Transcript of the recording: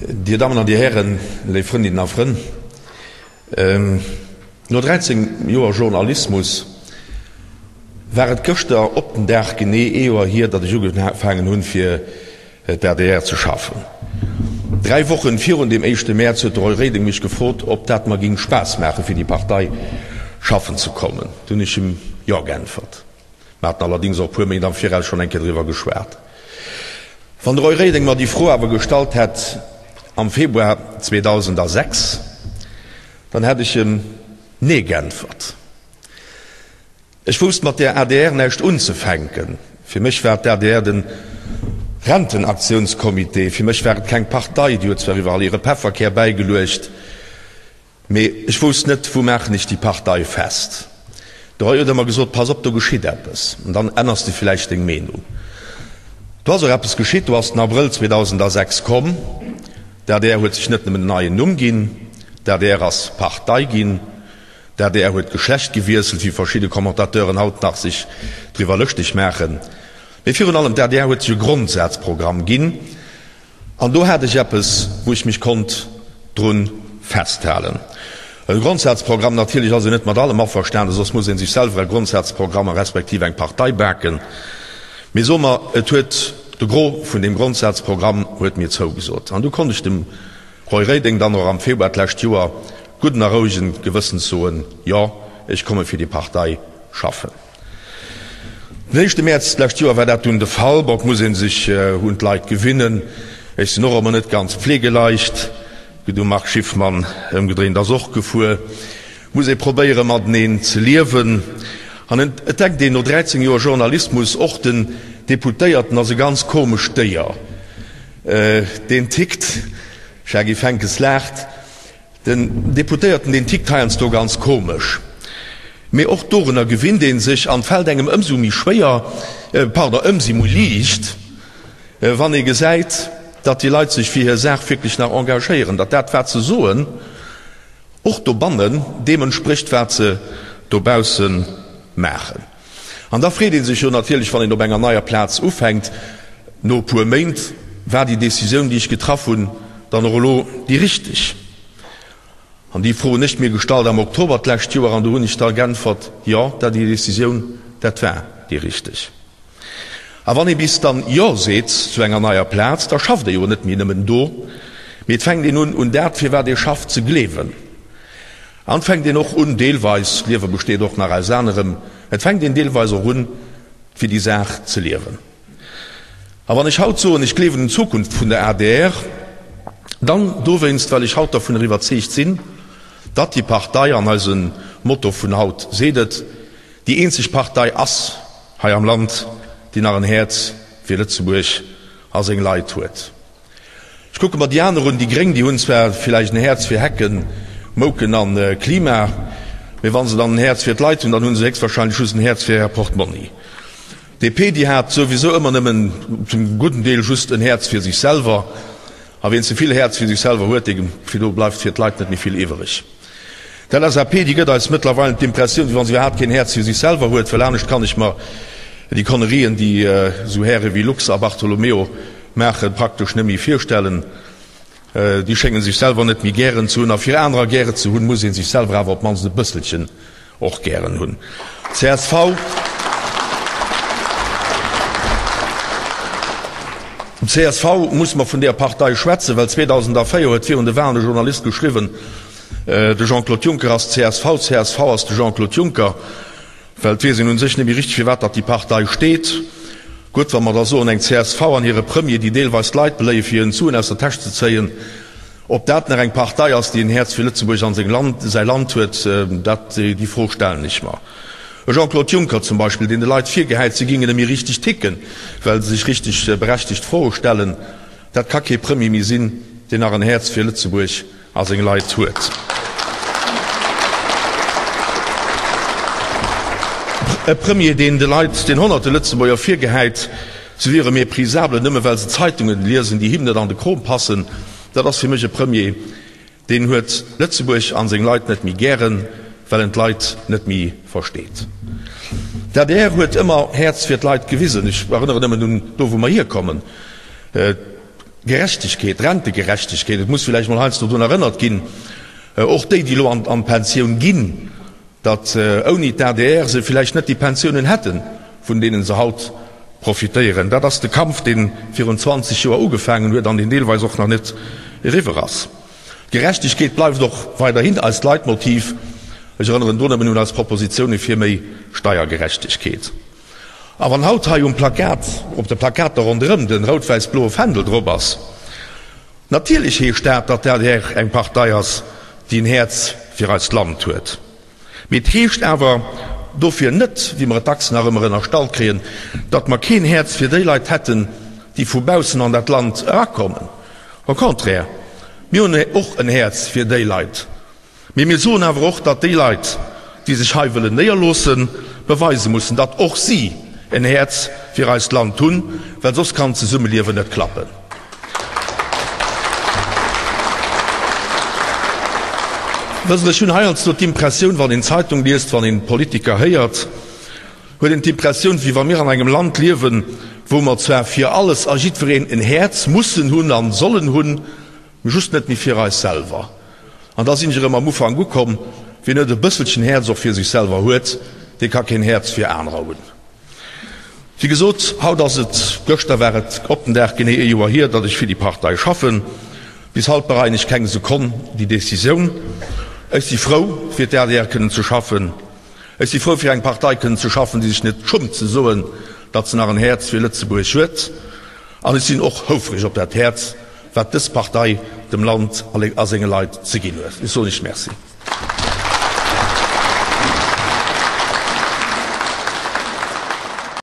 Dir Dammen an Dir Hären, léif Frëndinnen a Frënn, no 13 Joer Journalismus war et gëschter op den Dag genee ee Joer hier, datt ech ugefaangen hunn, fir d'ADR ze schaffen. Dräi Wochen virun deem éischte Mäerz huet de Roy Reding mech gefrot, ob dat mer ging Spaass maachen, fir déi Partei schaffen ze kommen. Du hunn ech him Jo geäntwert. Mer haten allerdings och e puer Méint am Viraus schonn eng Kéier driwwer geschwat. Wann de Roy Reding mer déi Fro awer gestallt hätt am Februar 2006, dann hätt ech em Nee geäntwert. Ech wousst mat där adr näischt unzefänken. Fir mech war d'ADR de Rentenaktiounscomité. Fir mech war et keng Partei. Déi huet zwar iwwerall hire Pefferkär bäigeluecht, mee ech wousst net, wou maachen ech déi Partei fest. De Roy huet ëmmer gesot, Pass op, do geschitt eppes an dann änners de villäicht deng Meenung. Do ass och eppes geschitt. Do ass den Abrëll 2006 komm. D'adr huet sech net nëmmen en neien Numm ginn, d'ADR ass Partei ginn. D'adr huet d'Geschlecht gewiesselt, wéi verschidde Commentateuren haut nach sech driwwer lëschteg maachen. Mee virun allem, d'adr huet sech e Grondsazprogramm ginn, an do hat ech eppes, wou ech mech konnt drun festhalen. E Grondsazprogramm, natierlech ass een net mat allem averstanen, soss muss ee sech selwer e Grondsazprogramm a respektiv eng Partei baken, mee soe mer, et huet de Gros vun deem Grondsazprogramm huet mir zougesot. An du konnt ech dem Roy Reding dann och am Februar d'lescht Joer gudden a rouegen Gewëssens soen, Jo, ech komme fir déi Partei schaffen. Den éischte Mäerz d'lescht Joer war dat dunn de Fall. Bon, et muss ee sech un d'Leit gewinnen. Ech sinn och ëmmer net ganz pflegeleicht, wéi du Marc Schiffmann, ëmgedréint ass och gefuer. Muss ee probéiere mateneen ze liewen. An et denkt een no 13 Joer Journalismus, och den Deputéierten ass e ganz komescht Déier. Deen tickt, Shaggy Fenckes laacht, den Deputéierten deen tickt heiansdo ganz komesch, mee och dorunner gewinnt ee sech an fält engem ëmsou méi schwéier, pardon, ëmsi méi liicht, wann ee gesäit, datt déi Leit sech fir hir Saach wierklech nach engagéieren, datt dat wat se soen och dobannen deem entsprécht wat se dobausse maachen. An da freet ee sech jo natierlech, wann een op enger neier Plaz ufänkt, no e puer Méint, War déi Décisioun, déi ech getraff hunn, dann och elo déi richteg? An déi Fro hunn ech mir gestallt am Oktober d'lescht Joer an do hunn ech da geäntwert, Jo, dat déi Décisioun, dat war déi richteg. A wann ee bis dann Jo seet zu enger neier Plaz, da schafft ee jo net méi nëmmen do, mee et fänkt een un, un dat, fir wat ee schafft, ze gleewen. An et fänkt een och un, deelweis, d'Liewe besteet och nach aus anerem, et fänkt een deelweis och un, fir déi Saach ze liewen. A wann ech haut soen, ech gleewen un d'Zukunft vun der adr, dann dowéinst, well ech haut dervunner iwwerzeegt sinn, datt déi Partei, an eise Motto vun haut seet et, déi eenzeg Partei ass hei am Land, déi nach en Häerz fir Lëtzebuerg a seng Leit huet. Ech kucke mer déi aner un, déi Gréng, déi hunn zwar villäicht en Häerz fir Hecken, Mouken an Klima, mee wa se dann en Häerz fir d'Leit hunn, dann hu se héchstwahrscheinlech just en Häerz fir hir Portmonni. DP, déi hat souwisou ëmmer nëmmen zum gudden Deel just en Häerz fir sech selwer, a wien ze vill Häerz fir sech selwer huet, dee, fir do bleift fir d'Leit net méi vill iwwereg. D'LSAP, déi gëtt eis mëttlerweilen d'Impressioun, wéi wa se iwwerhaapt keen Häerz fir sech selwer huet, well anescht kann ech mer déi Connerien, déi esou Häre wéi Lux a Bartolomeo maachen, praktesch net méi virstellen. Déi schénge sech selwer net méi gären ze hunn, a fir anerer gäre ze hunn, muss ee sech selwer awer op d'mannst e bësselchen och gären hunn. Csv. Csv muss mer vun deeër Partei schwätzen, well 2004 huet virun de Wahlen e Journalist geschriwwen, De Jean-Claude Juncker ass csv, csv ass de Jean-Claude Juncker, well et weess een un sech net méi richteg firwat datt déi Partei steet. Gutt, wa mer da soen eng csv an hire Premier, déi deelweis d'Leit beléie fir hiren d'Suen aus der Täsch ze zéien, ob dat nach eng Partei ass, déi en Häerz fir Lëtzebuerg an seng Land, säi Land huet, dat, déi Fro stellen ech mer. E Jean-Claude Juncker zum Beispill, deen de Leit virgehäit, se gingen net méi richteg ticken, well se sech richteg berechtegt Froe stellen, dat ka kee Premier méi sinn, deen nach en Häerz fir Lëtzebuerg A seng Leit huet. E Premier, deen de Leit, den honnerte Lëtzebuerger virgehäit, se wiere méprisable, nëmme well se Zeitungen liesen, déi him net an de Krom passen, dat ass fir mech e Premier, deen huet Lëtzebuerg an seng Leit net méi gären, well en d'Leit net méi versteet. D'adr huet ëmmer Häerz fir d'Leit gewisen. Ech erënnere nëmmen un do, wou mer hierkommen. Gerechtegkeet, Rentegerechtegkeet, et muss villäicht mol heiansdo drun erënnert ginn, och déi, déi elo an d'Pensioun ginn, datt ouni d'ADR se villäicht net déi Pensiounen hätten, vun deene se haut profitéieren. Dat ass de Kampf, dee virun 20 Joer ugefaangen huet an deen deelweis och nach net eriwwer ass. D'Gerechtegkeet bleift och weiderhin eist Leitmotiv. Ech erënneren do nëmmen un eis Propositioune fir méi Steiergerechtegkeet. A wann haut hei um Plakat, op de Plakater ronderëm den rout-wäiss-bloe Fändel drop ass, natierlech heescht dat, datt d'ADR eng Partei ass, déi en Häerz fir eist Land huet. Mee et heescht awer dofir net, wéi mer et dacks nach ëmmer ënnerstallt kréien, datt mer keen Häerz fir déi Leit hätten, déi vu baussen an dat Land erakommen. Au contraire, mir hunn och en Häerz fir déi Leit. Mee mir soen awer och, datt déi Leit, déi sech hei wëllen néierloossen, beweise mussen, datt och si en Häerz fir eist Land hunn, well soss kann d'Zesummeliewen net klappen. Wësst Der, ech hunn heiansdo d'Impressioun, wann een d'Zeitung liest, wann een d'Politiker héiert, huet een d'Impressioun, wéi wa mir an engem Land liewen, wou mer zwar fir alles a jiddwereen en Häerz mussen hunn a sollen hunn, mee just net méi fir eis selwer. An da sinn ech erëm am Ufank ukomm, Wien net e bësselchen Häerz och fir sech selwer huet, dee ka keen Häerz fir anerer hunn. Wéi gesot, haut ass et, gëschter war et op den Dag genee ee Joer hier, datt ech fir déi Partei schaffen. Bis haut bereien ech keng Sekonn déi Decisioun. Ech si frou, fir d'ADR kënnen ze schaffen. Ech si frou, fir eng Partei kënnen ze schaffen, déi sech net schummt ze soen, datt se nach en Häerz fir Lëtzebuerg huet. An ech sinn och houfreg op dat Häerz, wat dës Partei dem Land a senge Leit ze ginn huet. Ech soen Iech Merci.